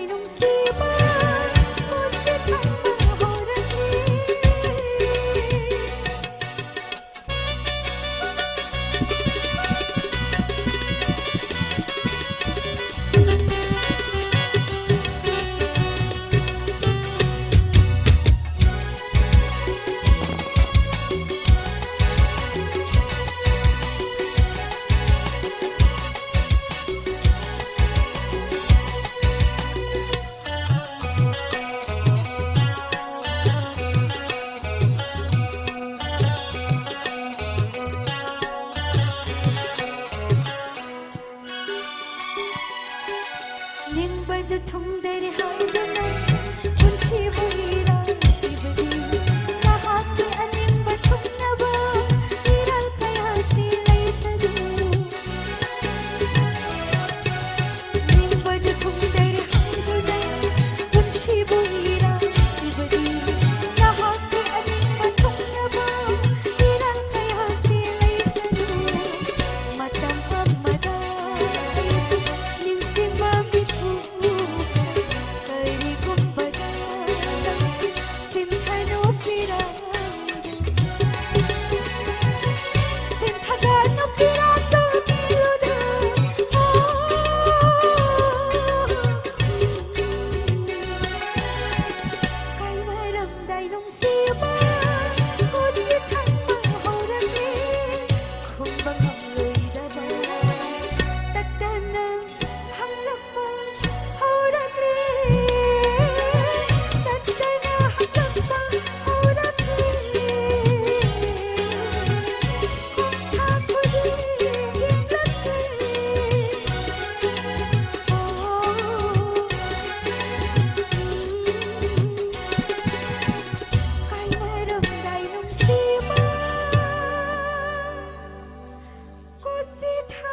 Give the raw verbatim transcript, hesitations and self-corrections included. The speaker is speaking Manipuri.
ꯅꯨꯡꯁꯤꯕ ꯈꯨꯠꯁꯦ ꯊꯪꯕ ꯍꯧꯔꯛꯂꯦ꯫ ꯅꯤꯡꯕꯗ ꯊꯨꯡꯗꯔꯦ ꯍꯥꯏꯗꯨꯅ ꯄꯨꯟꯁꯤꯕꯨ ꯏꯔꯥꯡꯁꯤꯕꯗꯤ ꯅꯍꯥꯛꯀꯤ ꯑꯅꯤꯡꯕ ꯊꯨꯡꯅꯕ ꯏꯔꯥꯜ ꯀꯌꯥꯁꯤ ꯂꯩꯁꯅꯨ꯫ ꯅꯤꯡꯕꯗ ꯊꯨꯡꯗꯔꯦ ꯍꯥꯏꯗꯨꯅ ꯄꯨꯟꯁꯤꯕꯨ ꯏꯔꯥꯡꯁꯤꯕꯗꯤ ꯅꯍꯥꯛꯀꯤ ꯑꯅꯤꯡꯕ ꯊꯨꯡꯅꯕ ꯏꯔꯥꯜ ꯀꯌꯥꯁꯤ ꯂꯩꯁꯅꯨ꯫ ꯃꯇꯝ ꯑꯃꯗ ꯅꯤꯡꯁꯤꯡꯕ ꯃꯤꯀꯨꯞ ꯀꯔꯤꯒꯨꯝꯕꯗ ꯁꯤꯟꯊꯅꯨ ꯄꯤꯔꯥꯡ, ꯁꯤꯟꯊꯒꯅꯨ ꯄꯤꯔꯥꯡꯗꯣ ꯅꯤꯜꯂꯨꯗ꯫ ꯀꯥꯏꯅꯔꯝꯗꯥꯏ ꯅꯨꯡꯁꯤꯕ ꯈꯨꯠꯁꯤ ꯊꯪꯕ ꯍꯧꯔꯛꯂꯦ꯫ ꯈꯨꯝꯕ ꯉꯝꯂꯣꯏꯗꯕ ꯇꯠꯇꯅ ꯍꯪꯂꯛꯄ ꯍꯧꯔꯛꯂꯦ꯫ ꯇꯠꯇꯅ ꯍꯪꯂꯛꯄ ꯍꯧꯔꯛꯂꯦ꯫ ꯈꯣꯡꯊꯥꯡ ꯈꯨꯗꯤꯡ ꯌꯦꯡꯂꯛꯂꯦ꯫ ꯑꯣ, ꯀꯥꯏꯅꯔꯝꯗꯥꯏ ꯅꯨꯡꯁꯤꯕ ꯀꯣꯆꯤ ꯊꯥ